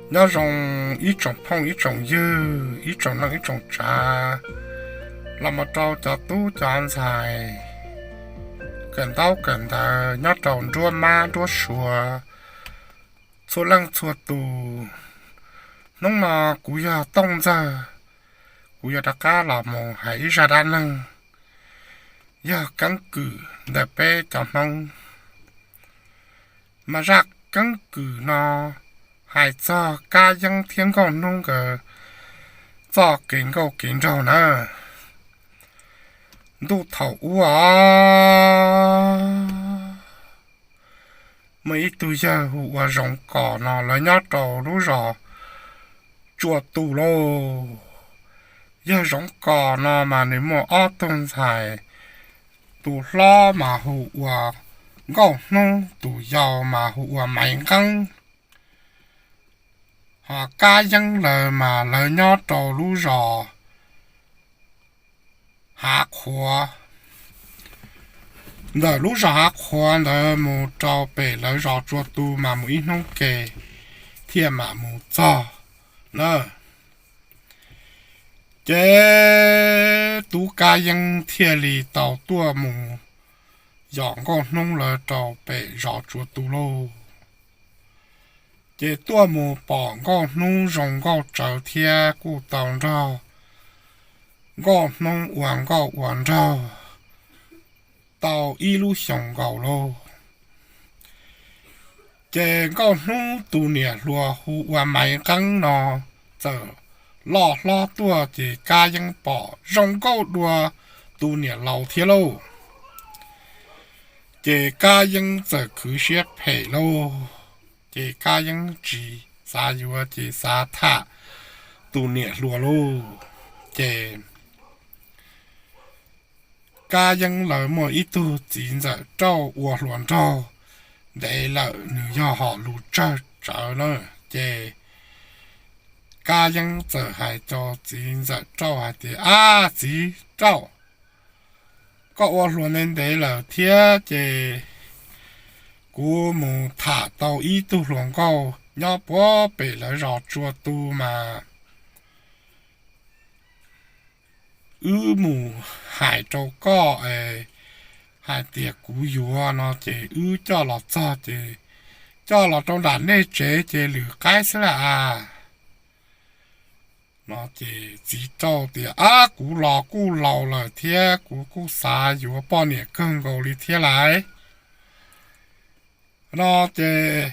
Nyob zoo ib tsoom phooj ib tsoom ywg, ib tsoom neej ib tsoom tsav, los mus rau cov tub cov ntxhais, kawm ntaub kawm ntawv nyob rau nruab mab nruab suav txhua leej txhua tus. Hnub no kuv yog Tooj Ntxawg, kuv yuav rov qab los mus hais ib zaj dab neeg, yog keeb kwm ntawm peb cov Hmoob. Mas zaj keeb kwm no hais txog Kab Yeeb thiab Nkauj Hnub nkawd txoj kev nkauj kev nraug na. Ntuj thaum ub os, muaj ib tug yawg hu ua Zoov Kos no, lawv nyob rau lub zos Tsua Tu lauj. Yawg Zoov Kos no mas nws muaj ob tug ntxhais, tus hlob mas hu ua Nkauj Hnub, tus yau mas hu ua Maiv Nqeeb. Ho Kab Yeeb lawv mas lawv nyob rau lub zos Hav Qhuav. Ntawm lub zos Hav Qhuav ntawd mus rau pem lawv zos Tsua Tu mas mus ib hnub ke thiaj mam mus txog na. Ces tub Kab Yeeb thiaj li tau tuaj mus yos Nkauj Hnub lawv rau pem zos Tsua Tu lauj. Ces tuaj mus pom Nkauj Hnub zoo nkauj tsawv thiab kuj tau nrog Nkauj Hnub ua nkauj ua nraug tau ib lub xyoos nkaus lauj. Ces Nkauj Hnub tus niam hluas hu ua Maiv Nqeeb no txawm loj hlob tuaj, ces Kab Yeeb pom zoo nkauj dua tus niam laus thiab lauj. Ces Kab Yeeb txawm khwv siab phem lauj. Ces Kab Yeeb tsis xav yuav, ces xav tham tus niam hluas lauj. Ces Kab Yeeb lawv muaj ib tug txiv ntxawm rauj ua hluas nraug ntev lawm, nws yog hom lus tsawg tsawv na. Ces Kab Yeeb txawm hais rau txiv ntxawm rauj hais tias, Ab txiv rauj, koj ua hluas ntev ntev lawm thiab, ces kuv mus tham tau ib tug hluas nkauj nyob puag pem lawv zos Tsua Tu mas wb mus hais rau koj hais tias kuv yuav no, ces wb coj los txog ces coj los rau nram nej tsev ces lwm qaib xwb las as. No ces txiv rauj tias, Ab kuv los kuj laus lawm thiab, kuv kuj xav yuav poj niam kawg nkaus li thiab lais. No ces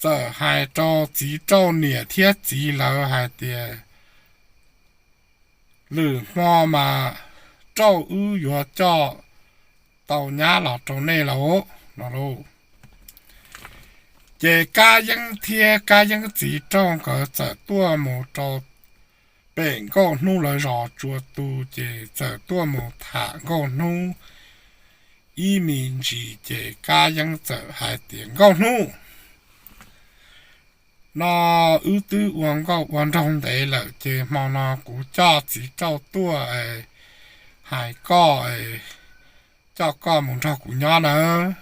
txawm hais rau txiv rauj niam thiab txiv lawv hais tias, Lwm hmo mas rauj wb yuav coj tau nyab los rau nej lauj, no lauj. Ces Kab Yeeb thiab Kab Yeeb txiv rauj nkawd txawm tuaj mus rau pem Nkauj Hnub lawv zos Tsua Tu, ces txawm tuaj mus tham Nkauj Hnub ib me ntsis, ces Kab Yeeb txawm hais tias, Nkauj Hnub, no wb twb ua nkauj ua nraug ntev lawm, ces hmo no kuv coj txiv rauj tuaj hais koj, coj koj mus nrog kuv nyob nawb.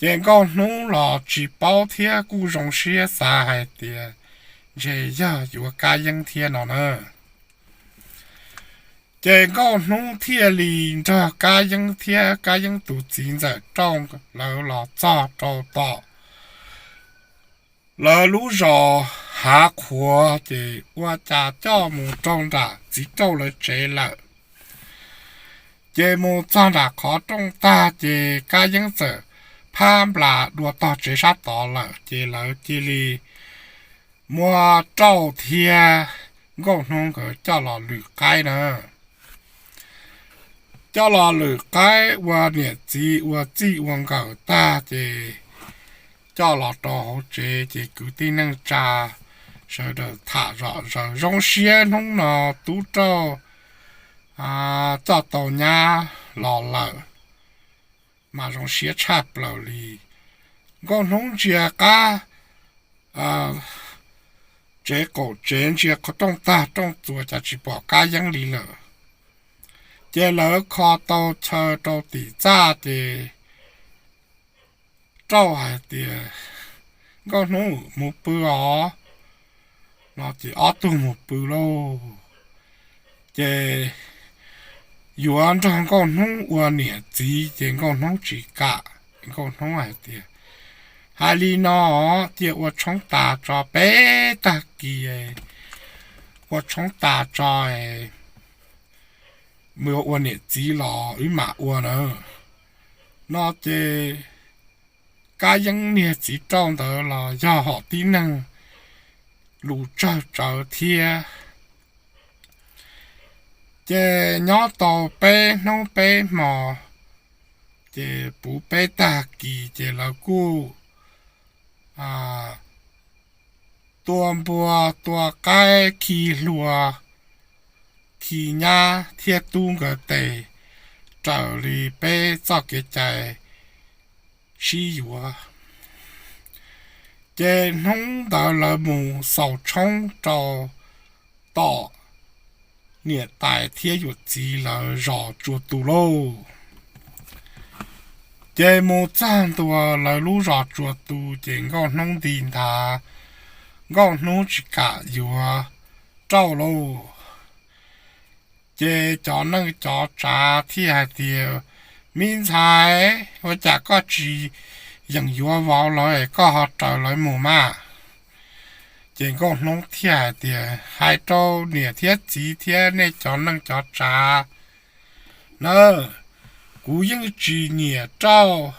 Ces Nkauj Hnub los tsis paub thiab kuj zoo siab xav hais tias ntshe yog yuav Kab Yeeb thiab no na. Ces Nkauj Hnub thiaj li nrog Kab Yeeb thiab Kab Yeeb tus txiv ntxawm rauj lawv los txog rau tom lawv lub zos Hav Qhuav, ces ua cas coj mus rau nram txiv rauj lawv tsev lawm. Ces mus txog nram qhov rooj tag, ces Kab Yeeb txawm phab nplas dua tog tsev sab tod lawm, ces lawv cia li muab rauj thiab Nkauj Hnub nkawd coj los lwm qaib na. Coj los lwm qaib ua niam txiv ua txij ua nkawm tag, ces coj los rau hauv tsev, ces kwv tij neej tsa sawv daws tham zom zaws zoo siab hnub no tub rauj coj tau nyab los lawm, mas zoo siab tshaj plaws li. Nkauj Hnub ntsia qab tsev qaum tsev, ntsia qhov rooj tag rooj txuas cas tsis pom Kab Yeeb li lawm. Ces lawv kho tau chaw rau tim txaj, ces rauj hais tias, Nkauj Hnub mus pw os. No ces ob tug mus pw lauj. Ces yuav nrog Nkauj Hnub ua niam txiv ces Nkauj Hnub tsis kam. Nkauj Hnub hais tias, hais li no, cia ua tshoob tas tso peb tag kis, ua tshoob tas tso, mus ua niam txiv los wb mam ua na. No ces Kab Yeeb niag txiv rauj ntawd los yog hom tib neeg lus tsawg tsawv thiab. Ces nyob tau peb hnub peb hmo, ces puv peb tag kis ces lawv kuj tua npua, tua qaib, khi hlua, khi nyab thiab tub nkawd tes raws li peb txoj kev cai sib yuav. Ces hnub ntawd lawv mus xaus tshoob rau tom niam tais thiab yawm txiv lawv zos Tsua Tu lauj. Ces mus txog ntua lawv lub zos Tsua Tu ces Nkauj Hnub nti nthav, Nkauj Hnub tsis kam yuav rauj lauj. Ces cov neej cov tsav thiaj hais tias, me ntxhais, ua cas koj tsis yeem yuav vauv lawv es koj ho raws lawv mus mas? Ces Nkauj Hnub thiaj hais tias, hais rau niam thiab txiv thiab nej cov neej cov tsav na, kuv yeej tsis nyiam rauj,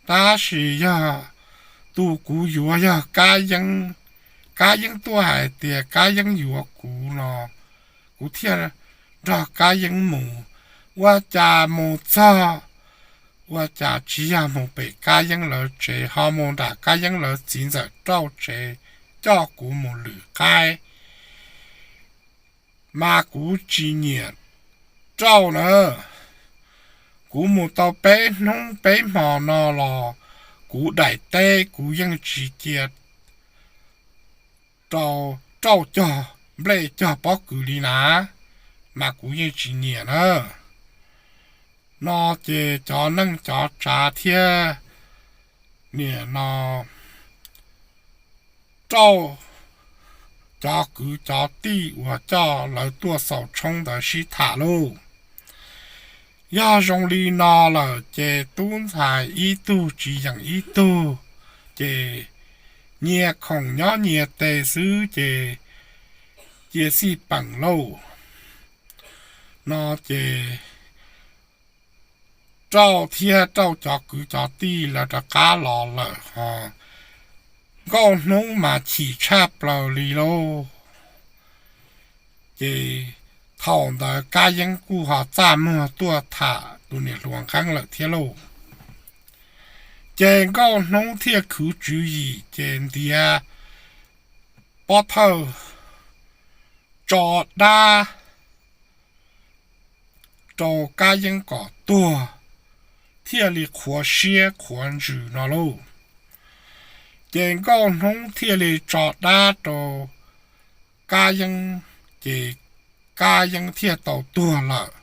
tab sis yog tus kuv yuav yog Kab Yeeb. Kab Yeeb tuaj hais tias Kab Yeeb yuav kuv no, kuv thiaj nrog Kab Yeeb mus. Ua cas mus txog, ua cas tsis yog mus pem Kab Yeeb lawv tsev, ho mus nram Kab Yeeb lawv txiv ntxawm rauj tsev coj kuv mus lwm qaib, mas kuv tsis nyiam rauj na. Kuv mus tau peb hnub peb hmo no los kuv daim teb kuv yeej tsis cia rau rauj cog nplej cog pob kws li na, mas kuv yeej tsis nyiam na. No ces cov neej cov tsav thiab niam no rauj cov kwv cov tij uas coj lawv tuaj xaus tshoob ntawd sib tham lauj. Yog zoo li no lawm ces tub ntxhais ib tug tsis yeem ib tug, ces nyias khoom nyob nyias tes xwb ces cia xij peem lauj. No ces rauj thiab rauj cov kwv cov tij lawv rov qab los lawm ho Nkauj Hnub mas chim tshaj plaws li lauj. Ces thaum ntawd Kab Yeeb kuj ho txaj muag tuaj tham tus niam hluas nqeeb lawm thiab lauj. Ces Nkauj Hnub thiaj khwv tswv yim ces ntiav pob thawj tso dab rau Kab Yeeb kom tuag thiaj li qhuav siab qhuav ntsws no lauj. Ces Nkauj Hnub thiaj li tso dab rau Kab Yeeb, ces Kab Yeeb thiaj tau tuag lawm.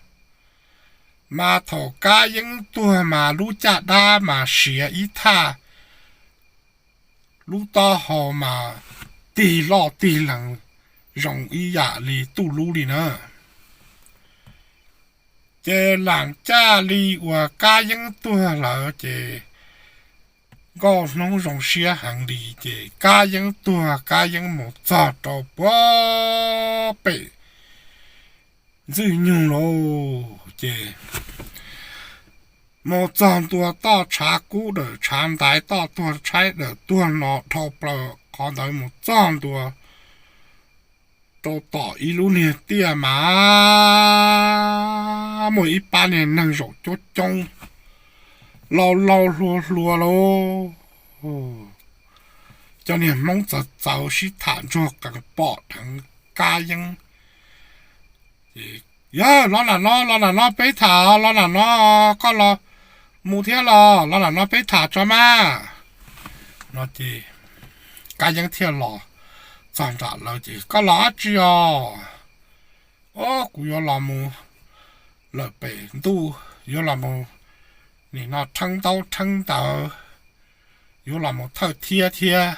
Mas thaum Kab Yeeb tuag mas lub caj dab mas siav ib thaj, lub taub hau mas tig loj tig lees zoo ib yam li tuj lub li na. Ces lam caj li uas Kab Yeeb tuag lawm ces Nkauj Hnub zoo siab heev li ces Kab Yeeb tuag Kab Yeeb mus txog rau puag pem Ntxwj Nyug lauj ces mus txog ntua toj tshav kub dawm tshav ntaiv toj tuag tshaib dawm tuag no dhau plaws qhov ntawd mus txog ntua rau tom ib lub niag tiaj mas muaj ib pab niag neeg zaum coob coob laus laus hluas hluas lauj. Cov niag Hmoob txawv txawv sib tham ntsuag qees pom dheev Kab Yeeb. Yawg, los nram no, los nram no peb tham, los nram no, koj los mus thiab los, los nram no peb tham tso mas. No ces Kab Yeeb thiaj los txog nram lawv ces, koj los dab tsi os? Ob, kuv yuav los mus lawm pem ntuj, yuav los mus nim no rheeb ntaub rheeb ntawv, yuav los mus thawj thiab thiab.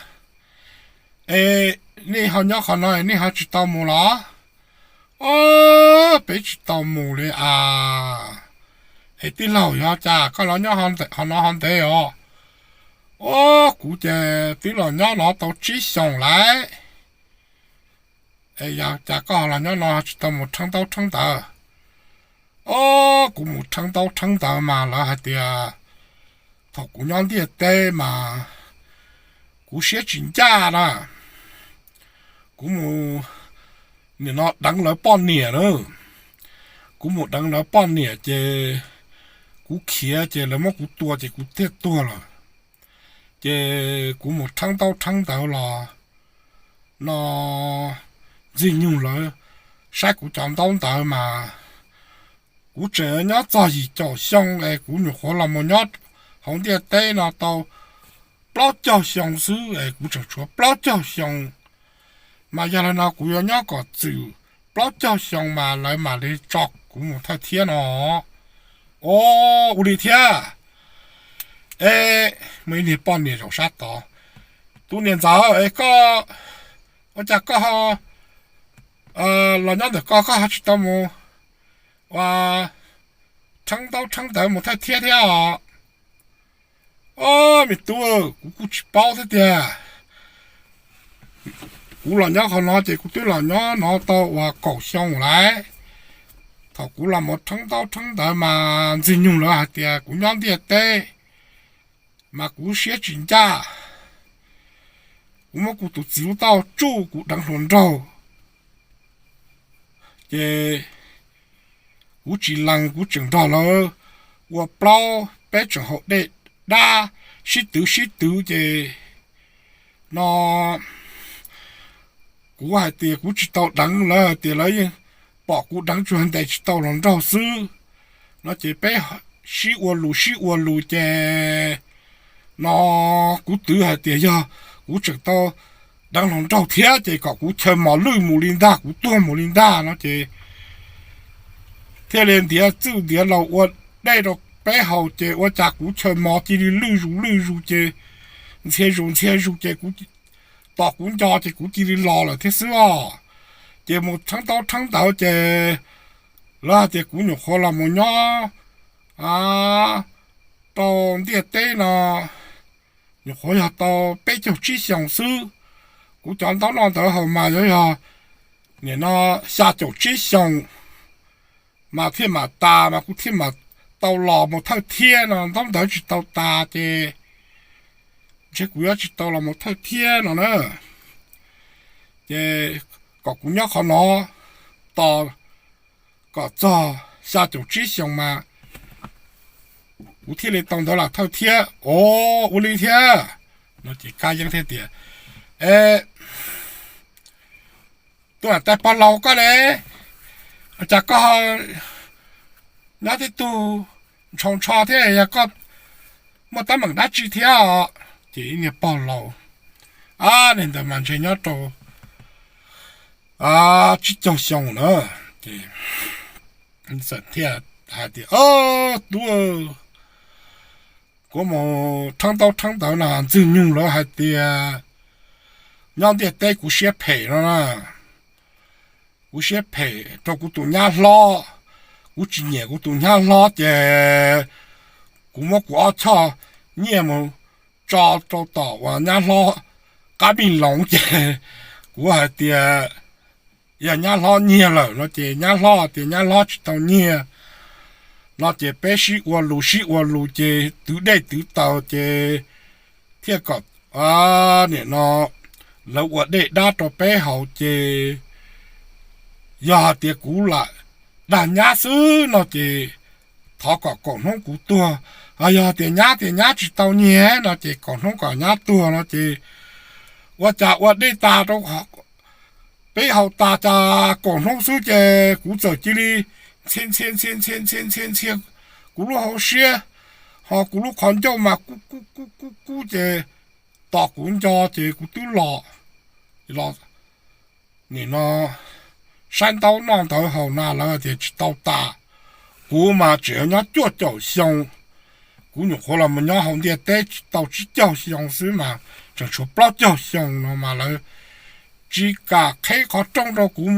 Es nej ho nyob qhov no nej ho tsis tau mus los? O, peb tsis tau mus li as. Es tij laug, yog cas koj los nyob qhov no ho ntev os? O, kuv ces twb los nyob no tau tsib xyoos lawm. Es yog cas koj los nyob no tsis tau mus rheeb ntaub rheeb ntawv? O, kuv mus rheeb ntaub rheeb ntawv mas lawv hais tias thaum kuv nyob ntiaj teb mas kuv siab tsis ncaj na. Kuv mus nim no deev lawv poj niam na. Kuv mus deev lawv poj niam ces kuv khiav ces lawv muab kuv tua ces kuv thiaj tuag lawm. Ces kuv mus rheeb ntaub rheeb ntawv los no ntxwg nyoog lawv saib kuv cov ntaub ntawv mas kuv tseem nyob txog yim caum xyoo es kuv nyuam qhuav los mus nyob hauv ntiaj teb no tau plaub caug xyoo xwb es kuv tseem tshuav plaub caug xyoo. Mas yog li no kuv yuav nyob kom txwm plaub caug xyoo mas lawv mam li tso kuv mus thawj thiab no. O, ua li thiab. Es muaj ib niag poj niam zaum sab tod, tus niam ntxawm es koj, ua cas koj los nyob ntawm koj, koj ho tsis tau mus ua rheeb ntaub rheeb ntawv mus thawj thiab thiab os? O, me tub, kuv kuj tsis paub thiab tiag. Kuv los nyob qhov no ces kuv twb los nyob no tau uas kaum xyoo lawm. Thaum kuv los mus rheeb ntaub rheeb ntawv mas ntxwg nyoog lawv hais tias kuv nyob ntiaj teb mas kuv siab tsis ncaj. Kuv muab kuv tus txiv lub taub hau tsuj kuv deev hluas nraug, ces kuv tsis lees, kuv tseem nrog lawv ua plaub, peb tseem haus dej dab sib twv sib twv ces no kuv hais tias kuv tsis tau deev, lawv hais tias lawv yeej pom kuv deev tsuas ntes tsis tau hluas nraug xwb no ces peb sib ua lus sib ua lus ces no kuv twv hais tias yog kuv tseem tau deev hluas nraug thiab ces kom kuv chaw mos lwj mus li ntag, kuv tuag mus li ntag no ces thiaj li ntiav txwj ntiav laus ua dej rau peb haus ces ua cas kuv chaw mos cia li lwj zus lwj zus ces ntxhia zus ntxhia zus ces kuv, tos kuv nco ces kuv cia li los lawm thiab xwb os. Ces mus rheeb ntaub rheeb ntawv ces lawv hais tias kuv nyuam qhuav los mus nyob rau ntiaj teb no nyuam qhuav yog tau peb caug tsib xyoos xwb. Kuv cov ntaub noj ntawv haus mas yuav yog nim no xya caum tsib xyoos mas thiaj mam tas mas kuv thiaj mam tau los mus thawj thiab no, ntaub ntawv tsis tau tas ces ntshe kuv yuav tsis tau los mus thawj thiab no na. Ces kom kuv nyob qhov no tos kom txog xya caum tsib xyoos mas kuv thiaj li tau ntawv los thawj thiab. O, ua li thiab no ces Kab Yeeb thiaj tias, E, tus niam tais pog laus koj ne, cas koj nyob tib tug ntshaus ntsho thiab, yog koj muaj teeb meem dab tsi thiab? Ces ib niag pog laus, a, niag ntawd mas ntshe nyob rau tsib caug xyoo na, ces thiaj hais tias, Tub, kuv mus rheeb ntaub rheeb ntawv no ntxwg nyoog lawv hais tias nyob ntiaj teb kuv siab phem no na, kuv siab phem rau kuv tus nyab hlob, kuv tsis nyiam kuv tus nyab hlob ces kuv muab kuv ob choj nyiaj mus tso rau tom uas nyab hlob qab npij loov ces kuv hais tias yog nyab hlob nyiag lawm no ces nyab hlob tias nyab hlob tsis tau nyiag no ces peb sib ua lus sib ua lus ces twv dej twv taws ces thiaj kom nim no lawv ua dej dab rau peb haus ces yog hais tias kuv lam dag nyab xwb no ces thov kom kaum hnub kuv tuag. Yog tias nyab tias nyab tsis tau nyiag no ces kaum hnub kom nyab tuag no ces ua cas ua dej tas rau peb haus tas cas kaum hnub xwb ces kuv txawm cia li ntxhia ntxhia ntxhia ntxhia ntxhia ntxhia ntxhia kuv lub hauv siab, ho kuv lub qhov ncauj mas kub kub kub kub kub ces tos kuv nco ces kuv twb los, los nim no saib ntaub noj ntawv haus na lawv tias tsis tau tas, kuv mas tseem nyob cuaj caum xyoo, Kuv nyuam qhuav los mus nyob hauv ntiaj teb tau tsib caug xyoo xwb mas tseem tshuav plaub caug xyoo no mas lawv tsis kam qheb qhov rooj rau kuv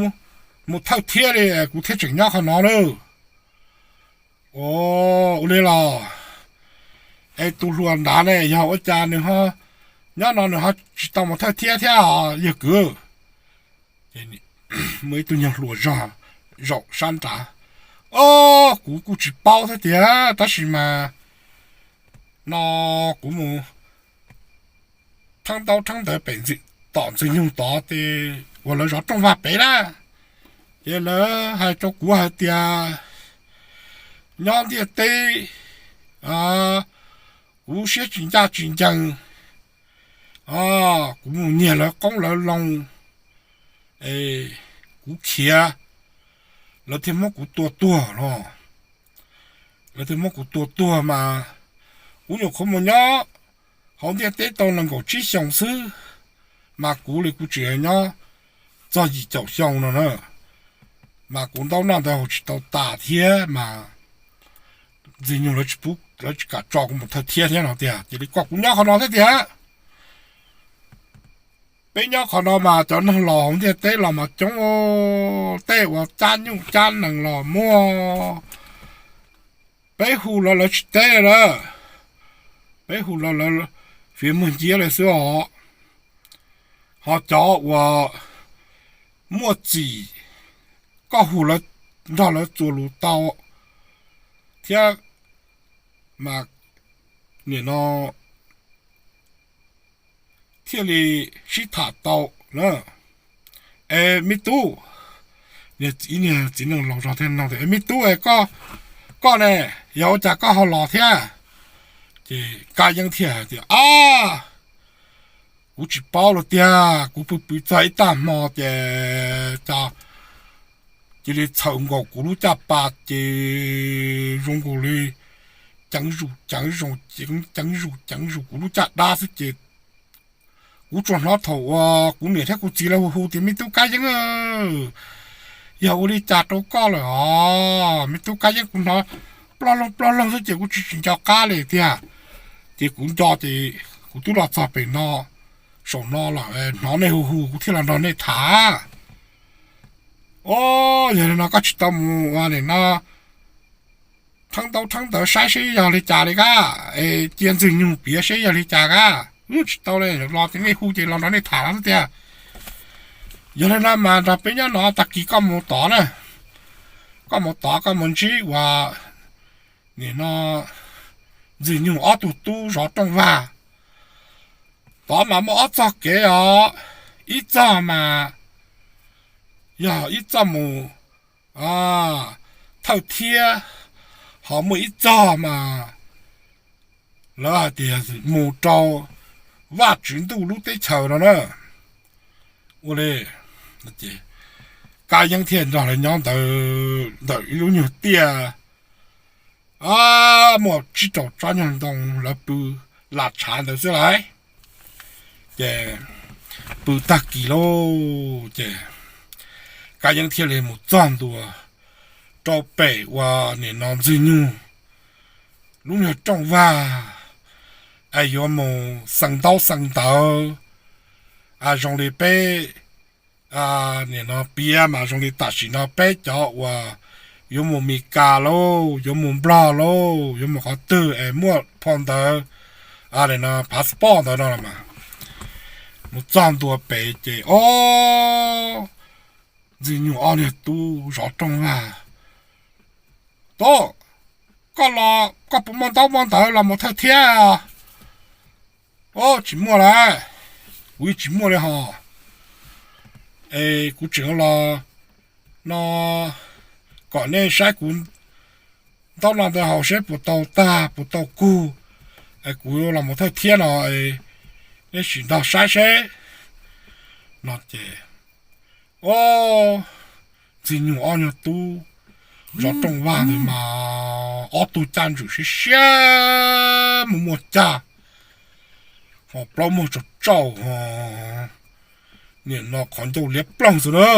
mus thawj thiab li, kuv thiaj tseem nyob qhov no na. Ua li los, es tus hluas nrad ne yog ua cas nws ho nyob no nws ho tsis tau mus thawj thiab thiab yawg kwv? Muaj ib tug nyuag hluas zog zaum sab nrad, o, kuv kuj tsis paub thiab tiag, tab sis mas no kuv mus thab ntaub thab ntawv pem tom Ntxwg Nyoog tod ces uas lawv zov rooj vag pem na, ces lawv hais rau kuv hais tias nyob ntiaj teb kuv siab tsis ncaj tsis ncees, kuv mus nyiag lawv qoob lawv loo, kuv khiav, lawv thiaj muab kuv tua tuag no. Lawv thiaj muab kuv tua tuag mas kuv nyuam qhuav mus nyob hauv ntiaj teb tau nees nkaum tsib xyoos xwb, mas kuv li kuv tseem nyob txog yim caum xyoo no na, mas kuv ntaub noj ntawv haus tsis tau tas thiab mas Ntxwg Nyoog lawv tsis pub, lawv tsis kam tso kuv mus thawj thiab thiab no tiag, cia li kom kuv nyob qhov no thiab tiag. Peb nyob qhov no mas cov neeg los hauv ntiaj teb los mas coob, tej uas cab nyuj cab nees los muaj. Peb hu los lawv tsis teb lawm, peb hu los lawv fiav muag nciab li xwb os. Ho cov uas muaj txim, koj hu lawv nrog lawv txuas lus tau thiab mas nim no thiaj li sib tham tau na. Es me tub, niag txiv neej laus zog thiaj nug tias, me tub, koj ne, yog ua cas koj ho los thiab? Ces Kab Yeeb thiaj hais tias, a, kuv tsis paub los tiag, kuv pw pw txog ib tag hmo ces cas cia li txhaws nkaus kuv lub caj pas ces zoo nkaus li ceev zus ceev zus ceev zus ceev zus kuv lub caj dab xwb ces kuv tsuas hnov thaum uas kuv niam thiab kuv txiv lawv hu hu tias, me tub Kab Yeeb, yog ua li cas rau koj lawm os? Me tub Kab Yeeb, kuv hnov ploj loog ploj loog xwb ces kuv tsis tsis nco qab li tiag. Ces kuv nco ces kuv twb los txog pem no, saum no los hnov nej hu hu kuv thiaj los nrog nej tham. O, yog li no koj tsis tau mus ua li no, thab ntaub thab ntawv saib seb yog li cas li kab, cia Ntxwg Nyoog piav seb yog li cas kab. Tsis tau li, los ces nej hu ces los nrog nej tham los xwb tiag. Yog li no mas nrog peb nyob no, tag kis koj mus tod na, koj mus tod koj mus ntsib uas nim no Ntxwg Nyoog ob tug tub zov rooj vag. Tod mas muaj ob txoj kev os, ib txoj mas yog ib txoj mus thawj thiab, ho muaj ib txoj mas lawv hais tias mus rau Vajtswv ntuj lub teb chaws no na. Ua li, Kab Yeeb thiaj nrog lawv nyob ntawd ntawm ib lub nyuag tiaj, muaj tsib rau tsob nyuag ntoo, lawv pw lam tshav ntawd xwb lauj. Ces pw tag kis lauj ces Kab Yeeb thiaj li mus txog ntua rau pem uas nim no Ntxwg Nyoog lub nyuag rooj vag, es yuav mus xees ntaub xees ntawv, zoo li peb nim no piav mas zoo li tam sim no peb cov uas yuav mus Mes Kas lauj, yuav mus Nplog lauj, yuav mus qhov twg es muaj phau ntawv, nim no passport ntawd no los mas. Mus txog ntua pem ces o, Ntxwg Nyoog ob niag tub zov rooj vag. Tub, koj los koj puas muaj ntaub muaj ntawv los mus thawj thiab? O, tsis muaj lawm, kuv yeej tsis muaj li hos. Es kuv tseem los no kom nej saib kuv ntaub no ntawd haus seb puas tau tag puas tau kug, es kuv los mus thawj thiab no, nej sim nrog saib seb. No ces o, Ntxwg Nyoog ob nyuag tub zov rooj vag ntawd mas ob tug caj ntswm siab siab muaj muaj cag, ho plaub muag tsau tsauj ho nim no qhov ncauj liab ploog xwb na.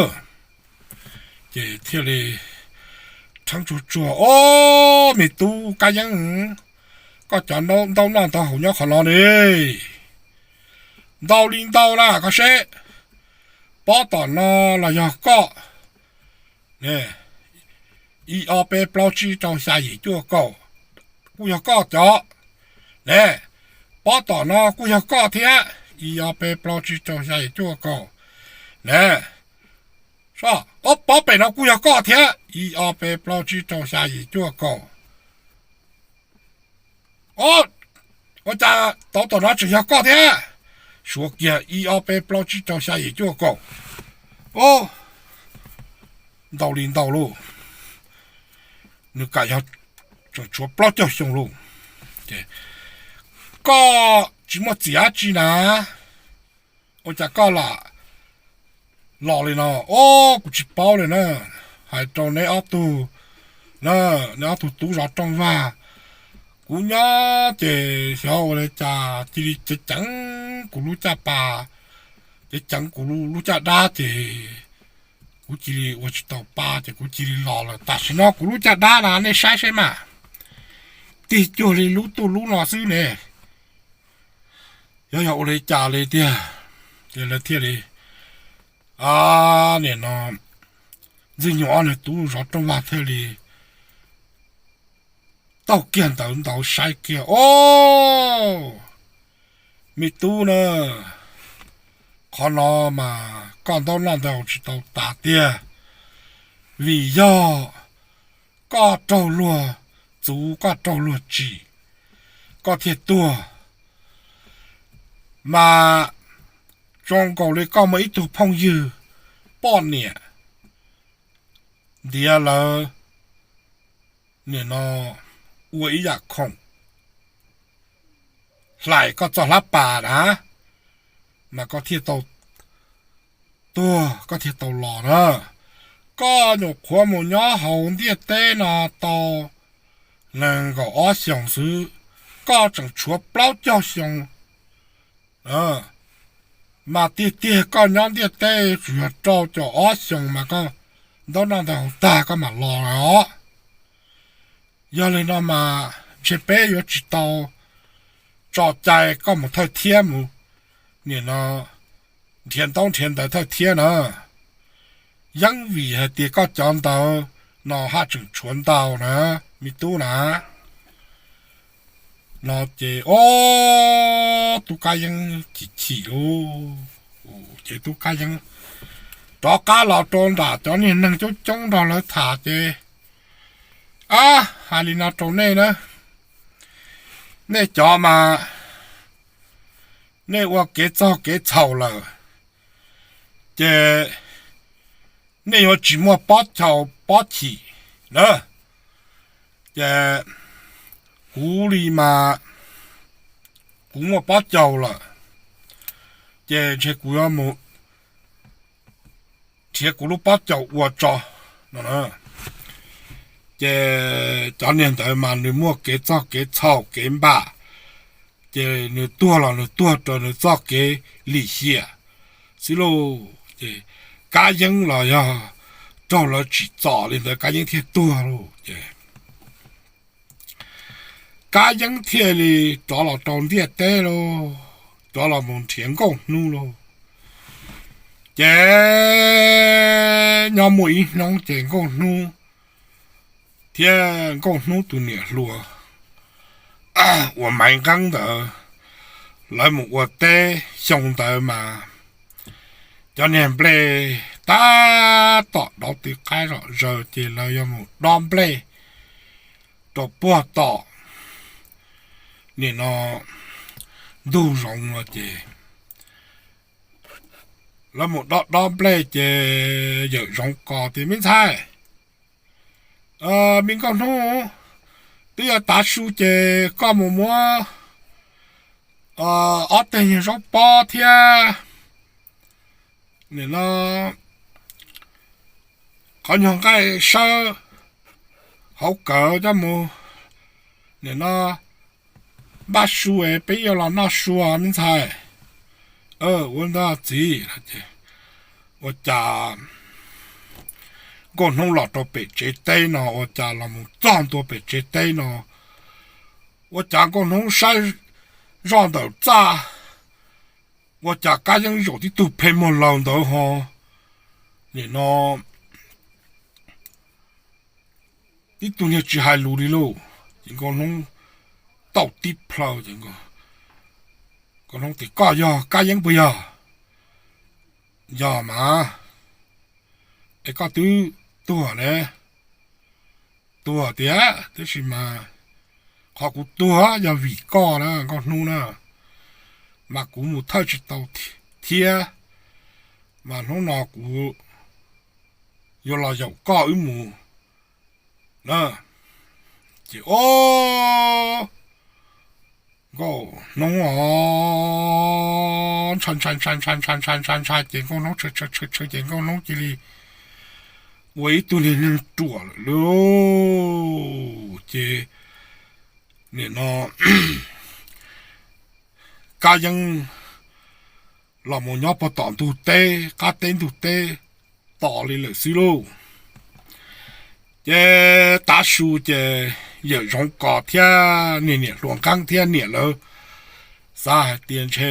Ces thiaj li rheeb tsuag tsuag, o, me tub Kab Yeeb, koj cov ntaub noj ntau haus nyob qhov no ne. Ntau li ntau na koj seb, pob tom no los yog koj, ib ob peb plaub tsib rau xya yim cuaj kaum, kuj yog koj cov ne. Pob tom no kuj yog koj thiab, ib ob peb plaub tsib rau xya yim cuaj kaum ne. Pob pem no kuj yog koj thiab, ib ob peb plaub tsib rau xya yim cuaj kaum. Ua cas tau tom no tseem yog koj thiab? Suav kiag ib ob peb plaub tsib rau xya yim cuaj kaum. Ntau li ntau lauj, nws kam yog tseem tshuav plaub caug xyoo lauj. Koj tsis muaj txim dab tsi na, ua cas koj lam los li no? Os, kuv tsis paub li na. Hais rau neb ob tug, neb ob tug tub zov rooj vag, kuv nyob ces xyov ua li cas cia li ceev ceev kuv lub caj pas, ceev ceev kuv lub caj dab ces kuv cia li ua tsis tau pa ces kuv cia li los lawm. Tam sim no kuv lub caj dab na nej saib saib mas, tig cuag li lub tuj lub no xwb ne. Yog yog ua li cas li tiag? Ces lawv thiaj li, nim no Ntxwg Nyoog ob niag tub zov rooj vag thiaj li taug kiag ntawd ntawd saib kiag, o, me tub na, qhov no mas koj ntaub noj ntau tsis tau tas tiag, vim yog koj raug luag txuv, koj raug luag tsim, koj thiaj tuag. Mas zoo nkaus li koj muaj ib tug phooj ywg poj niam ntiav lawv nim no ua ib yam khoom hlais koj txoj hlab pas na, mas koj thiaj tau tuag, koj thiaj tau los na. Koj nyuam qhuav mus nyob hauv ntiaj teb no tau nees nkaum ob xyoos xwb, koj tseem tshuav plaub caug xyoo. Mas tiag tiag koj nyob ntiaj teb tsuas yog rau caum ob xyoos mas koj ntaub noj ntau haus tag koj mam los os. Yog li no mas ntshe peb yuav tsis tau tso cai koj mus thawj thiab mus, nim no nrhiav ntaub nrhiav ntawv thawj thiab na. Yeeb vim hais tias koj cov ntawv no haj tseem tshuav ntau na, me tub na. No ces ob tub Kab Yeeb chim chim lauj, ces tub Kab Yeeb rov qab los rau nram cov niag neeg coob coob nrog lawv tham ces, ab, hais li no rau nej na, nej cov mas nej ua kev txog kev txhaum lawm ces nej yuav tsis muaj pob caug pob chim na. Ces kuv li mas kuv muaj pob caug lawm, ces ntshe kuv yuav mus nrhiav kuv lub pob caug ua tso no. Ces cov niag ntawd mas nws muaj kev txog kev txhaum kev npam, ces nws tuag los nws tuag raws nws txoj kev lim hiam xwb lauj. Ces Kab Yeeb los yog raug lawv tsim txom li ntawd Kab Yeeb thiaj tuag lauj. Ces Kab Yeeb thiaj li rov los rau ntiaj teb lauj, rov los mus nrhiav Nkauj Hnub lauj. Ces nyob muaj ib hnub ces Nkauj Hnub thiab Nkauj Hnub tus niam hluas uas Maiv Nqeeb ntawd, lawv mus ua teb xyoo ntawd mas cov niag nplej tab tom dauv ti qaib zom zaws ces lawv yuav mus dob nplej rau puag tom nim no ntug zoov no ces lawv mus dob dob nplej ces yawm zoov ko tias, Me ntxhais, me Nkauj Hnub, twb yuav tav su ces koj mus muab ob teg nyuag zaub pob thiab nim no qhov nyuag nqaij sawb hauv kawm coj mus nim no npaj su es peb yuav los noj su me ntxhais. Ua ntawd txiv. Ua cas Nkauj Hnub los rau pem tsev teb no, ua cas los mus txog ntua pem tsev teb no Ua cas Nkauj Hnub saib zoj ntawm txaj, ua cas Kab Yeeb zaum tib tug pheej muag laws ntawd ho, nim no tib tug niag tsis hais lus li lauj. Ces Nkauj Hnub tau tib plhaw ces Nkauj Hnub tias, Koj yog Kab Yeeb puas yog? Yog mas. Es koj twb tuag ne? Tuag tiag, tab sis mas qhov kuv tuag yog vim koj na Nkauj Hnub na, mas kuv mus thawj tsis tau thiab, mas hnub no kuv yuav los yaum koj wb mus na. Ces o, Nkauj Hnub o, ntshai ntshai ntshai ntshai ntshai ntshai ntshai ntshai ces Nkauj Hnub tshee tshee tshee ces Nkauj Hnub cia li ua ib tug niag neeg ruam lawm lauj. Ces nim no Kab Yeeb los mus nyob puag tom ntug teb, qab teb ntug teb tos li lawm xwb lauj. Ces tav su ces Yawm Zoov Kos thiab niag niam hluas nqeeb thiab niam lawv xav hais tias ntshe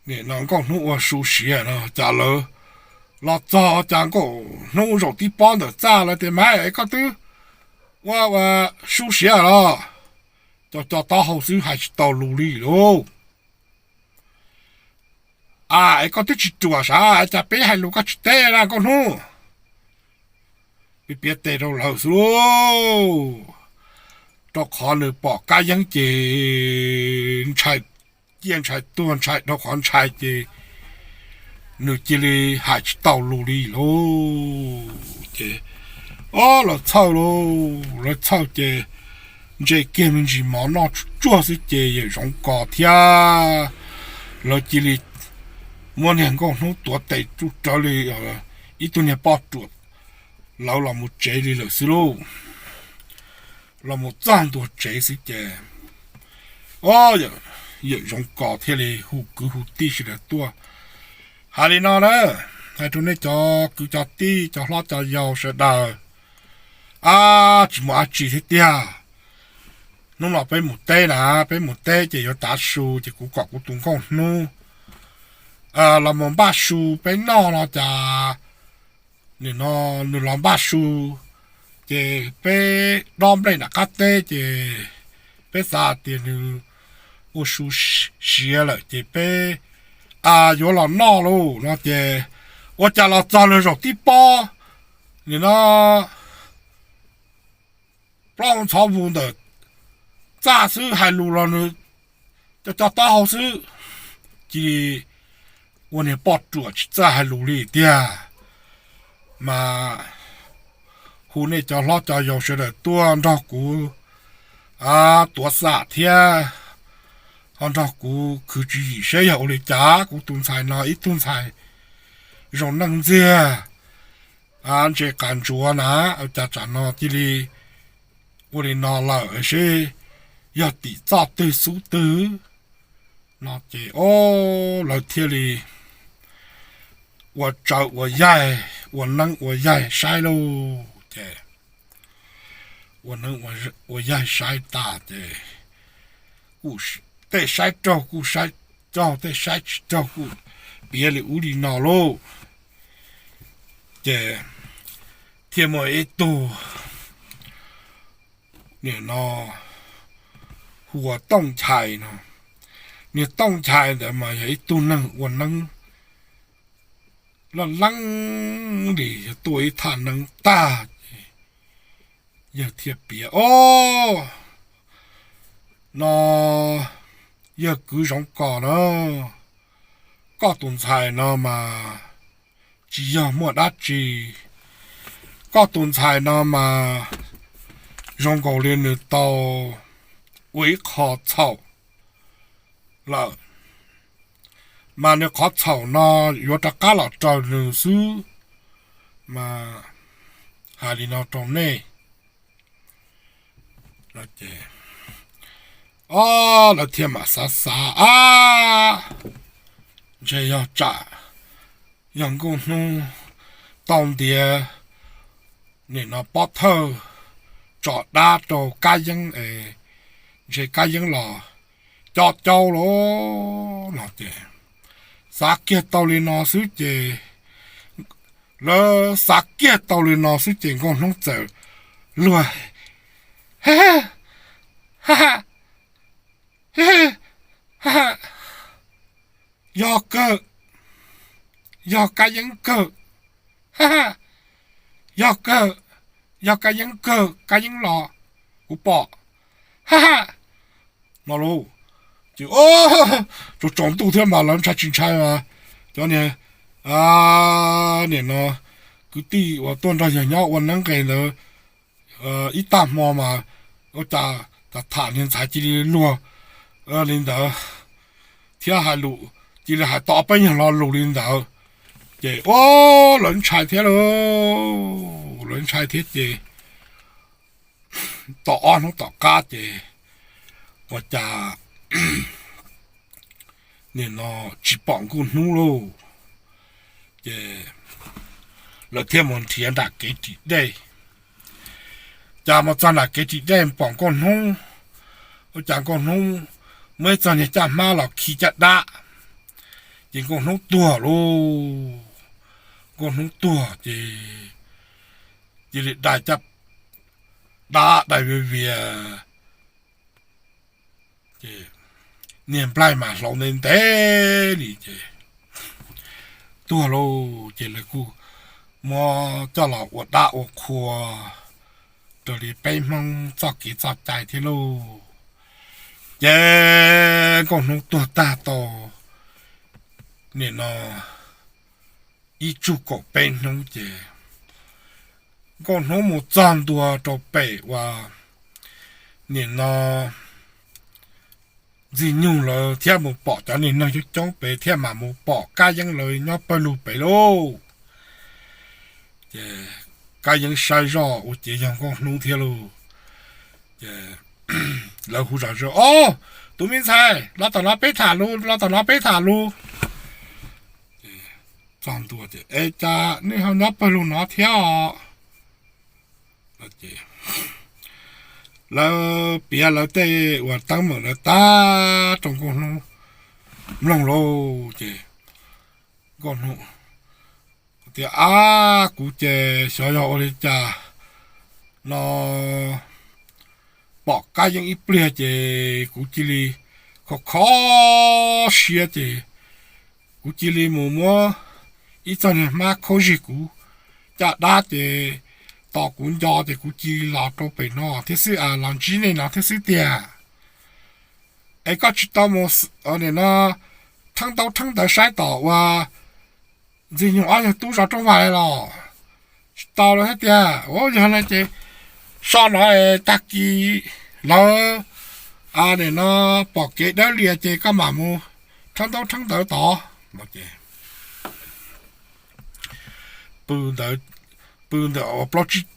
nim no Nkauj Hnub ua su siav no cas lawv los txog cas Nkauj Hnub zaum tib pob ntawm txaj lawv tias, Mas es koj twb ua ua su siav los? Co co taub hau xwb hais tsis tau lus li lauj. A, es koj twb tsis ruam sav cas peb hais lus koj tsis teb na Nkauj Hnub? Piav piav tes rau lawv xwb lauj, rau qhov nws pom Kab Yeeb ces ntshai, cia ntshai tuag ntshai rau qhov ntshai ces nws cia li hais tsis tau lus li lauj. Ces o, lawv txhawj lauj, lawv txhawj ces ntse kiag me ntsis mov noj tsuag xwb ces Yawm Zoov Kos thiab lawv cia li muab niag Nkauj Hnub tuav tes tsuj rawv li ib tug niag poj ruam, lawv los mus tsev li lawm xwb lauj. Los mus txog ntua tsev xwb ces o, Yawm Zoov Kos thiaj li hu kwv hu tij sawv daws tuaj hais li no na, hais rau nej cov kwv cov tij cov hlob cov yau sawv daws, a, tsis muaj dab tsi thiab tiag. Hnub no peb mus teb na, peb mus teb ces yuav tav su ces kuv kom kuv tus Nkauj Hnub los mus npaj su peb noj no cas nim no nws los npaj su ces peb dob nplej nram qab teb ces peb xav tias nws ua su siav lawm ces peb yuav los noj lauj no ces ua cas los txog nws zaum tib pob nim no plaub ntxhov vus ntawm txaj xwb hais lus los nws co co taub hau xwb. Cia li ua niag poj ruam tsis txawj hais lus li tiag. Mas hu nej cov hlob cov yau sawv daws tuaj nrog kuv tuav xam thiab ho nrog kuv khwv tswv yim seb yog ua li cas kuv tus ntxhais no ib tug ntxhais zoo neej ntxiag, ntse qas ntsuav na, cas tsam no cia li ua li no lawm seb yog tim txoj twg xub twg no ces o, lawv thiaj li ua tsawv ua yaig ua neeb ua yaig saib lauj. Ces ua neeb ua yaig saib tas ces kuj tej saib raug kuj saib raug, tej saib tsis raug kuj piav li ub li no lauj. Ces thiaj muaj ib tug nim no hu ua Tooj Nchai no. Niag Tooj Nchai ntawd mas yog ib tug neeg ua neeb loj leeb li, yog tuaj ib thaj neeb tag ces yawg thiaj piav, O, no yawg kwv Zoov Kos na, koj tus ntxhais no mas tsis yog muaj dab tsi. Koj tus ntxhais no mas zoo nkaus li nws tau ua ib qho txhaum lawm, mas nws qhov txhaum no yuav rov qab los raws nws xwb. Mas hais li no rau nej. O, lawv thiaj mam xav xav, A, ntshe yog tsam yog Nkauj Hnub tau ntiav nim no pob thawj tso dab rau Kab Yeeb es ntshe Kab Yeeb los co cau lawm no ces, xav kiag tau li no xwb ces, lawv xav kiag tau li no xwb ces Nkauj Hnub txawm luag, ha ha, ha ha, yog kawg, yog Kab Yeeb kawg, ha ha, yog kawg, yog Kab Yeeb kawg, Kab Yeeb los, kuv pom, ha ha, no lauj. Ces tsaus tsaus ntuj thiab mas lawv ntshai tsis ntshai mas cov niag, nim no kwv tij uas tuaj nrog yawg nyob ua neeb nqe ntawd ib tag hmo mas ua cas tham tham niag ntxhais cia li luag li ntawd thiab hais lus cia li hais tau peb nyuag lo lus li ntawd. Ces ua lawv ntshai thiab lauj, lawv ntshai thiab ces tau ob hnub tom qab ces ua cas nim no tsis pom Nkauj Hnub lauj. Ces lawv thiaj mus nrhiav nram kev ris dej. Cas mus txog nram kev ris dej pom Nkauj Hnub, ua cas Nkauj Hnub muaj ib txoj niag caj hmab los khi caj dab, ces Nkauj Hnub tuag lauj. Nkauj Hnub tuag ces cia li dai caj dab dai vias vias, ces niag nplaig mas hlaus ntev ntev li ces tuag lauj. Ces lawv kuj muab coj los ua dab ua qhua raws li peb Hmoob txoj kev txoj cai thiab lauj. Ces Nkauj Hnub tuag tag tau nim no ib tsug kaum peb hnub ces Nkauj Hnub mus txog ntua rau pem uas nim no Ntxwg Nyoog lawv thiab mus pom cov niag neeg coob coob pem thiab mas mus pom Kab Yeeb lawv nyob pawg lug pem lauj. Ces Kab Yeeb saib zoj ua ciav yog Nkauj Hnub thiab lauj. Ces lawv hu zom zaws, o, tus me ntxhais, los tom no peb tham lus, los tom no peb tham lus. Txog ntua ces, es cas nej ho nyob pawg lug no thiab os? Lawv piav lawv tej uas teeb meem lawv tag rau Nkauj Hnub mloog lauj. Ces Nkauj Hnub tias, ab, kuv ces xyov yog ua li cas no, pom Kab Yeeb ib pliag ces kuv cia li kho kho siab ces kuv cia li mus muab ib txoj niag hmab khaub zig kuv caj dab ces tos kuv nco ces kuv cia li los rau pem no thiab xwb, los ntsib nej no thiab xwb tiag. Es koj tsis tau mus nim no rheeb ntaub rheeb ntawv saib tom uas Ntxwg Nyoog ob yawg tub zov rooj vag los? Tsis tau lawm thiab tiag. Ua yog no ces so no tag kis lawv nim no pom kev dawb lias ces koj mam mus rheeb ntaub rheeb ntawv tod. Pw ntawd, pw ntawm uas plaub tsib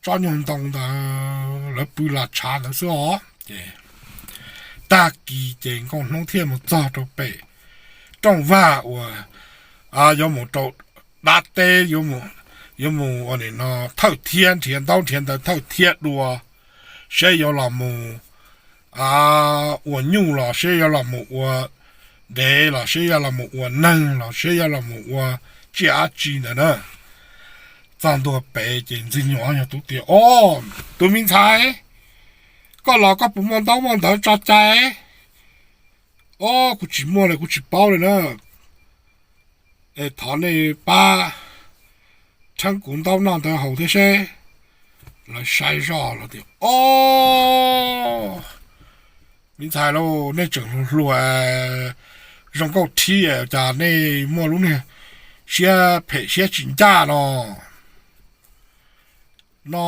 tsob nyuag ntoo ntawd lawv pw los tshav ntawd xwb os. Ces tag kis ces Nkauj Hnub thiaj mus txog rau pem rooj vag uas yuav mus rau dab teb, yuav mus ua nim no thawj thiab nrhiav ntaub nrhiav ntawv thawj thiab dua, seb yuav los mus ua nyuj los seb yuav los mus ua dev los seb yuav los mus ua neeg los seb yuav los mus ua tsiaj dab tsi ntawd na. Txog ntua pem ces Ntxwg Nyoog ob yawg tub tias, o, tus me ntxhais, koj los koj puas muaj ntaub muaj ntawv tso cai? O, kuv tsis muaj li, kuv tsis paub li na. Es thov nej pab rheeb kuv ntaub noj ntawv haus thiab seb. Lawv saib zoj los tias, o, me ntxhais lauj, nej tseem hluas hluas zoo nkauj thib cas nej muaj lub niag siab phem siab tsis ncaj no. No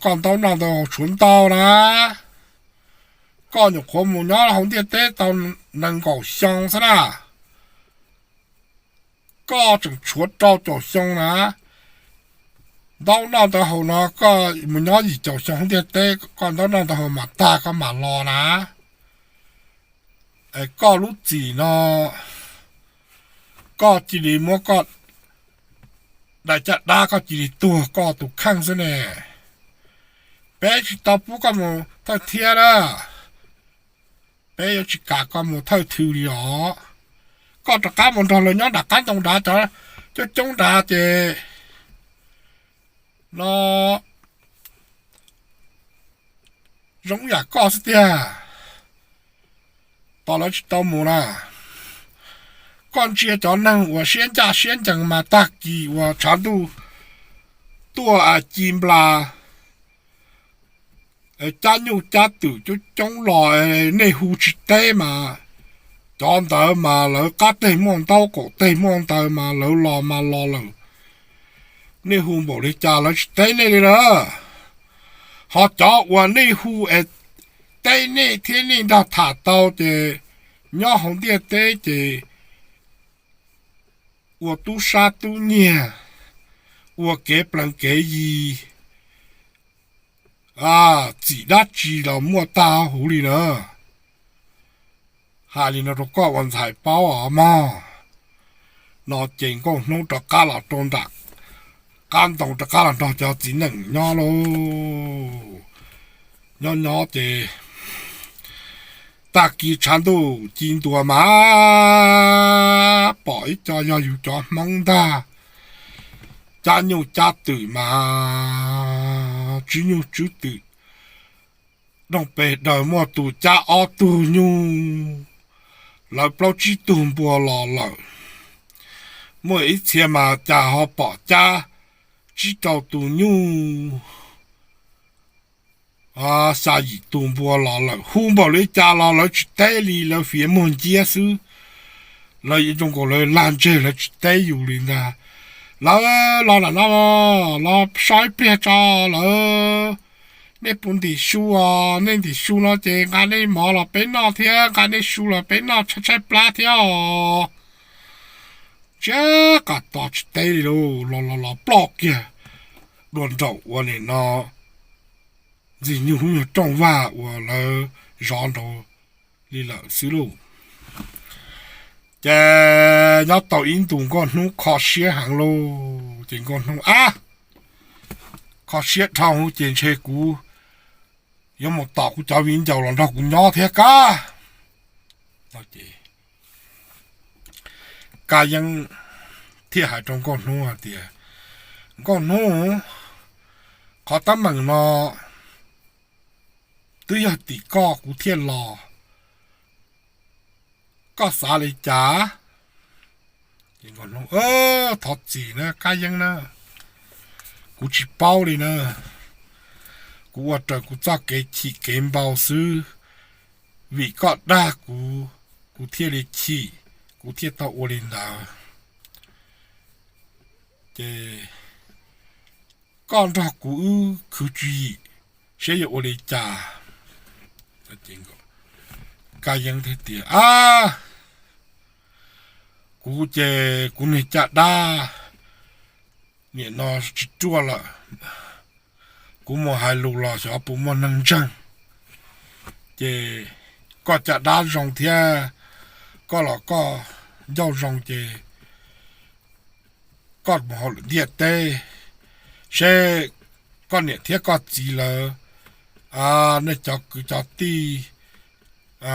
koj ntaub noj ntawv haus tshuav ntau na, koj nyuam qhuav mus nyob hauv ntiaj teb tau nees nkaum xyoo xwb na, koj tseem tshuav rau caum xyoo na. Ntaub noj ntawv haus no koj mus nyob yim caum xyoo hauv ntiaj teb, koj ntaub noj ntawv haus mam tag koj mam los na. Es koj lub txim no koj cia li muab koj daim caj dab koj cia li tuag koj tus kheej xwb ne. Peb tsis tau pub koj mus thawj thiab na, peb yuav tsis kam koj mus thawj thw li os. Koj rov qab mus nrog lawv nyob nram qab ntoo nrad, cov coob coob nrad ces no zoo yam koj xwb tiag. Tos lawv tsis tau mus na. Koj ntsia cov neeg uas siab ncaj siab ncees mas tag kis uas tshav ntuj tuaj ci nplas, cab nyuj cab twm coob coob los, nej hu tsis teb mas cov ntawd mas lawv qab teg muaj ntaub qaum teg muaj ntawv mas lawv los mas los lawm. Nej hu npaum li cas lawv tsis teb nej li na. Ho cov uas nej hu es teb nej thiab nej nrog tham tau ces nyob hauv ntiaj teb ces ua tub sab tub nyiag, ua kev plees kev yi, txim dab tsi los muaj tag huv li na. Hais li no rau koj ua ntxhais paub os mog. No ces Nkauj Hnub rov qab los rau nram qab ntoo rov qab los nrog cov txiv neej nyob lauj. Nyob nyob ces tag kis tshav ntuj ci ntua mas pom ib co yog yus cov Hmoob ntag, cab nyuj cab twm mas tswb nyuj tswb twm doog pes daws, muaj tus cab ob tug nyuj, lawv plaub tsib tug npua los lawm. Muaj ib txhia mas cas ho pom cab tsib rau tus nyuj, xya yim tus npua los lawm. Hu npaum li cas los lawv tsis teb li, lawv fiav muag nciab xwb. Lawv zoo nkaus lawv lag ntseg lawv tsis teb yus li ntag. Lawv los nram no los so ib pliag tso lawv. Nej puas ntim su os? Nej ntim su no ces nqa nej mov los peb noj thiab, nqa nej su los peb noj tshaib tshaib plab thiab os. Tsiab qas tos tsis teb li lauj, los los los ploj kiag dua nraum ua nim no ntxwg nyoog lub nyuag rooj vag uas lawv zov nraud li lawm xwb lauj. Ces nyob tau ib ntus Nkauj Hnub kho siab heev lauj, ces Nkauj Hnub ab, kho siab dhau ces ntshe kuv yuav mus tom kuv cov viv ncaus los nrog kuv nyob thiab kab. Kab Yeeb thiaj hais rau Nkauj Hnub hais tias, Nkauj Hnub, qhov teeb meem no twb yog tim koj kuv thiaj los, koj xav li cas? Thov txim na Kab Yeeb na, kuv tsis paub li na, kuv ua raws kuv txoj kev chim kev npau xwb, vim koj dag kuv, kuv thiaj li chim, kuv thiaj tau ua li ntawd. Ces koj nrog kuv wb khwv tswv yim saib yuav ua li cas. Kab Yeeb thiaj tias, Ab, kuv ces kuv niag caj dab nim no tsis ruaj lawm, kuv mus hais lus los xyov puas muaj neeg ntseeg. Ces koj caj dab zoo thiab, koj los koj ncauj zoo ces koj mus hauj lwm ntiaj teb seb koj niam thiab koj txiv lawv, nej cov kwv cov tij,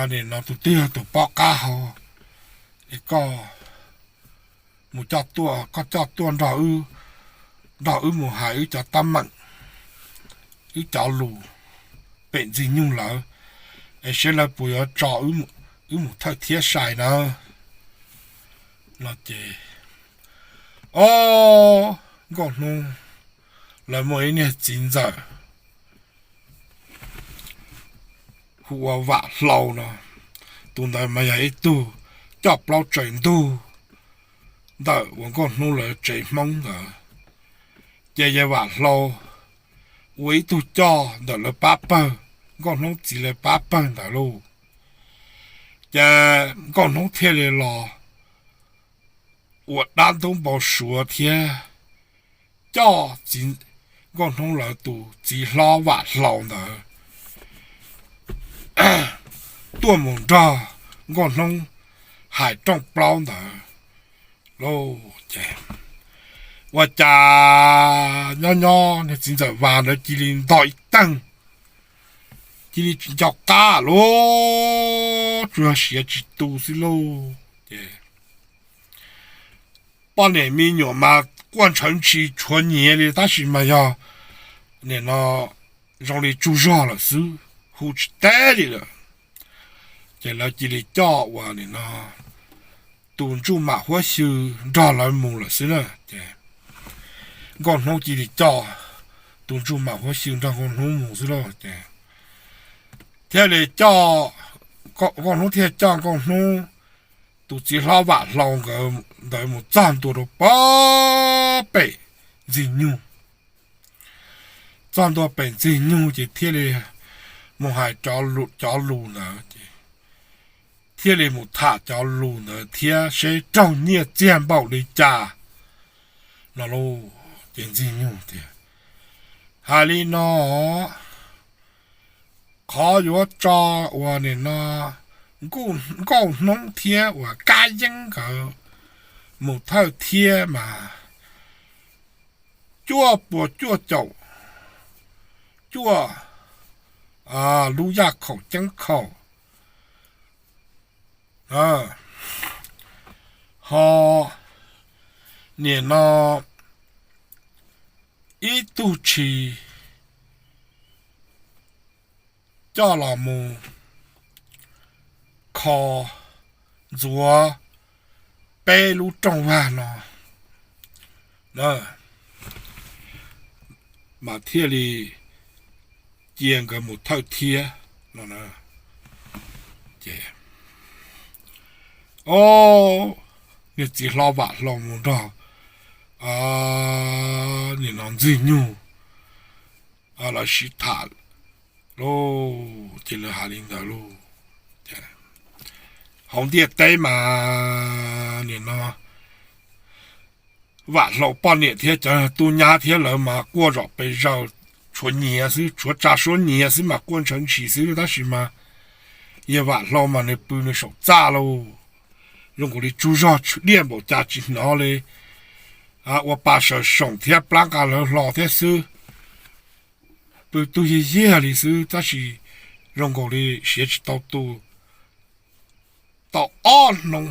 nim no tus twg yog tus paub qab hau, es koj mus coj tuaj, koj coj tuaj nrog wb, nrog wb mus hais wb cov teeb meem, wb cov lus pem Ntxwg Nyoog lawv, es seb lawv puas yuav tso wb mus thawj thiab sai nawb. No ces, o, Nkauj Hnub lawv muaj ib niag txiv ntxawm hu ua Vam Hlau no. Tus ntawd mas yog ib tug coj plaub tsaws ntug ntawm uas Nkauj Hnub lawv tsev Hmoob ntawd. Ces yawg Vam Hlau ua ib tug coj ntawm lawv pab pawg, Nkauj Hnub txiv lawv pab pawg ntawd lauj. Ces Nkauj Hnub thiaj li los ua dab ntub npau suav thiab coj txiv, Nkauj Hnub lawv tus txiv hlob Vam Hlau ntawd tuaj mus nrog Nkauj Hnub hais rooj plaub ntawd lauj. Ces ua cas nyob nyob niag txiv ntxawm Vam ntawd cia li nto ib teeg cia li tsis nco qab lauj, tsuas yog siav tsis tu xwb lauj. Ces poj niam me nyuam mas quaj ntshawv ntshis tshuav nyiav li tab sis mas yog nim no zoo li tsaug zog lawm xwb, hu tsis teb li lawm. Ces lawv cia li coj ua nim no tus ntsuj mam huab xyw nrog lawv mus lawm xwb na. Ces Nkauj Hnub cia li coj tus ntsuj mam huab xyw nrog Nkauj Hnub mus xwb lauj. Ces thiaj li coj, Nkauj Hnub thiaj coj Nkauj Hnub tus txiv hlob Vam Hlau nkawd ntawd mus txog ntua rau pem Ntxwg Nyug. Txog ntua pem Ntxwg Nyug ces thiaj li mus hais cov lus ntawd ces thiaj li mus tham cov lus ntawd thiab seb raug nyiaj txiag npaum li cas no lauj. Ces Ntxwg Nyug tias, hais li no, qhov yuav tso uas nim no Nkauj Hnub thiab uas Kab Yeeb nkawd mus thawj thiab mas cuaj puas cuaj caum cuaj lub yaj khaum ceeb khaum, ho nim no ib tug tshis coj los mus kho ntxuav peb lub rooj vag no, mas thiaj li cia nkawd mus thawj thiab no. Ces niag txiv hlob Vam Hlau mus nrog nim no Ntxwg Nyug lawv sib tham lauj, ces lawv hais li ntawd lauj. Hauv ntiaj teb mas nim no Vam Hlau poj niam thiab cov tub nyab thiab lawv mas quaj zom pes zaws, tshuav nyiav xwb, tshuav tsa suab nyiav xwb mas quaj ntshawv ntshis xwb tab sis mas yawg Vam Hlau mas nws pw nws saum txaj lauj, zoo nkaus li tsaug zog tshwm diaj npaum cas tsis hnov li, ua pa sawv soom thiab plab nqa lawv hlo thiab xwb. Pw tug yig yiag li xwb tab sis zoo nkaus li siav tsis tau tu. Tau ob hnub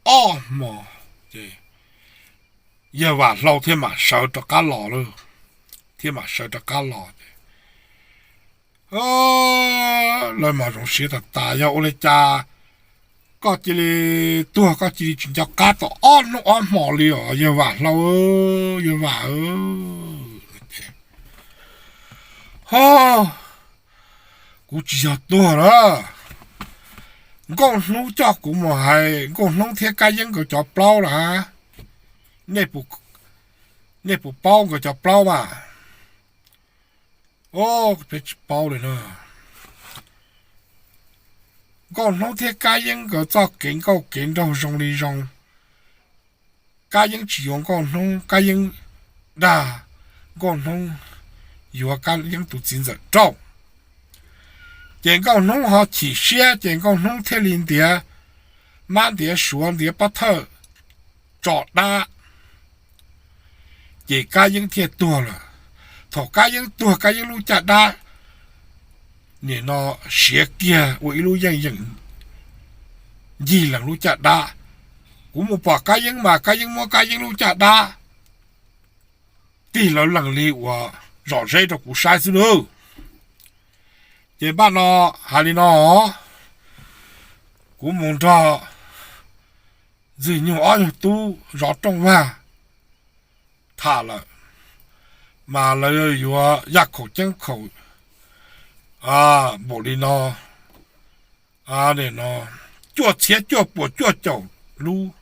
ob hmo ces yawg Vam Hlau thiaj mam sawv rov qab los lauj, thiaj mam sawv rov qab los ces lawv mas zoo siab tas tas, yog ua li cas koj cia li tuag, koj cia li tsis nco qab tau ob hnub ob hmo li os yawg Vam Hlau, yawg Vam. Ho, kuv tsis yog tuag na, Nkauj Hnub coj kuv mus hais Nkauj Hnub thiab Kab Yeeb nkawd cov plaub na, nej puas paub nkawd cov plaub mas? Peb tsis paub li na. Nkauj Hnub thiab Kab Yeeb nkawd txoj kev nkauj kev nraug zoo li zoo, Kab Yeeb tsis yuav Nkauj Hnub, Kab Yeeb dag Nkauj Hnub yuav Kab Yeeb tus txiv ntxawm Rauj. Ces Nkauj Hnub ho chim siab ces Nkauj Hnub thiaj li ntiav mab ntiav suav ntiav pov thawj tso dab, ces Kab Yeeb thiaj tuag lawm. Thaum Kab Yeeb tuag Kab Yeeb lub caj dab nim no siav kiag ua ib lub yeej yeem ncig lees lub caj dab. Kuv mus pom Kab Yeeb mas Kab Yeeb muab Kab Yeeb lub caj dab tig lawv lees li uas zom zeb rau kuv saib xwb lauj. Ces npaj no, hais li no, kuv mus nrog Ntxwg Nyug ob nyuag tub zov rooj vag tham lawm, mas lawv yuav yaj khaum ceeb khaum npaum li no, no, cuaj txhiab cuaj puas cuaj caum lub,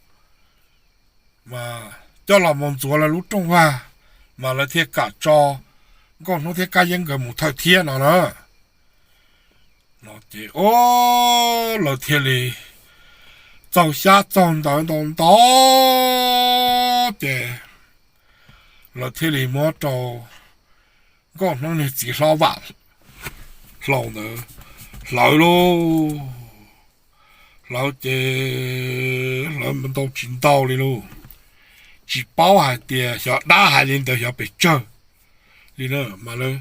coj los mus ntxuav lawv lub rooj vag, mas lawv thiaj kam tso Nkauj Hnub thiab Kab Yeeb nkawd mus thawj thiab no na. Ces lawv thiaj li txaug xyab txaug ntawv ntau ntau, ces lawv thiaj li muab rau Nkauj Hnub niag txiv hlob Vam Hlau ntawd hlawv lauj. Hlawv ces hlawv ntau tsis ntau li lauj, tsis paub hais tias xyov dab hais li ntawd xyov pes tsawg li na, mas lawv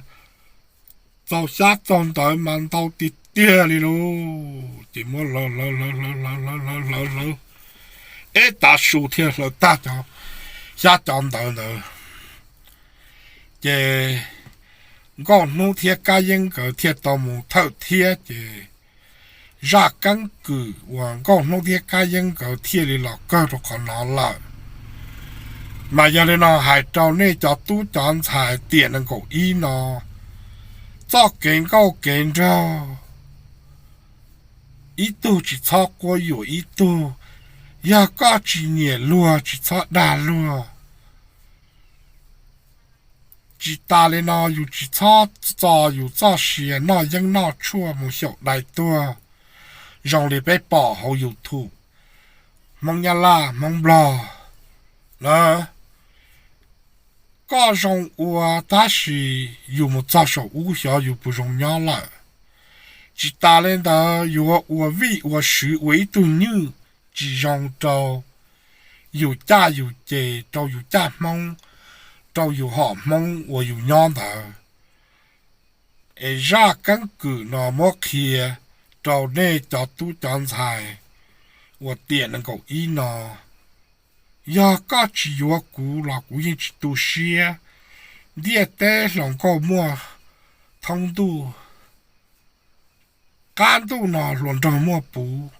Txaus xyab txaus ntawv mas ntau tiag tiag li lauj. Ces muab hlawv hlawv hlawv hlawv hlawv hlawv hlawv hlawv, ib tav su thiaj hlawv tag cov xyab cov ntawv ntawd. Ces Nkauj Hnub thiab Kab Yeeb nkawd thiaj tau mus thawj thiab ces zaj keeb kwm uas Nkauj Hnub thiab Kab Yeeb nkawd thiaj li los kawg rau qhov no lawm. Mas yog li no hais rau nej cov tub cov ntxhais tiam nees nkaum ib no, txoj kev nkauj kev nraug, ib tug tsis txhob quab yuam ib tug. Yog koj tsis nyiam luag tsis txhob dag luag. Tsis tas li no yus tsis txhob txo yus txoj sia noj yeeb noj tshuaj mus xyaum dai tuag zoo li peb pom hauv YouTube, Hmoob Nyab Laj Hmoob Nplog na. Koj zoo ua tab sis yus mus txog saum ub xyov yus puas zoo nyob lawm. Tsis tas li ntawd yuav ua vij ua sw ua ib tug nywj tsis zoo rau yus caj yus ces rau yus caj Hmoob, rau yus hom Hmoob uas yus nyob ntawd. Es zaj keeb kwm no muab qhia rau nej cov tub cov ntxhais uas tiam nees nkaum ib no, yog koj tsis yuav kuv los kuv yeej tsis tu siab. Ntiaj teb hluas nkauj muaj thoob ntuj, qab ntuj no hluas nraug muaj puv,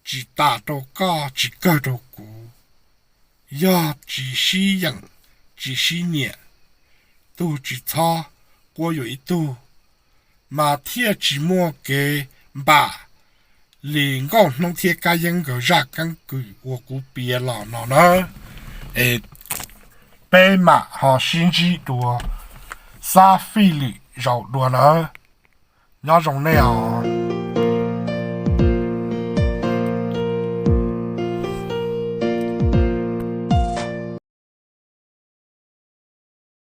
tsis tas rau koj tsis kawg rau kuv. Yog tsis sib yeem, tsis sib nyiam, tug tsis txhob quab yuam ib tug, mas thiaj tsis muaj kev npam li Nkauj Hnub thiab Kab Yeeb nkawd zaj keeb kwm uas kuv piav los no na. Es peb mam ho sib ntsib dua, xab fij lwm zaus dua nawb. Nyob zoo nej os.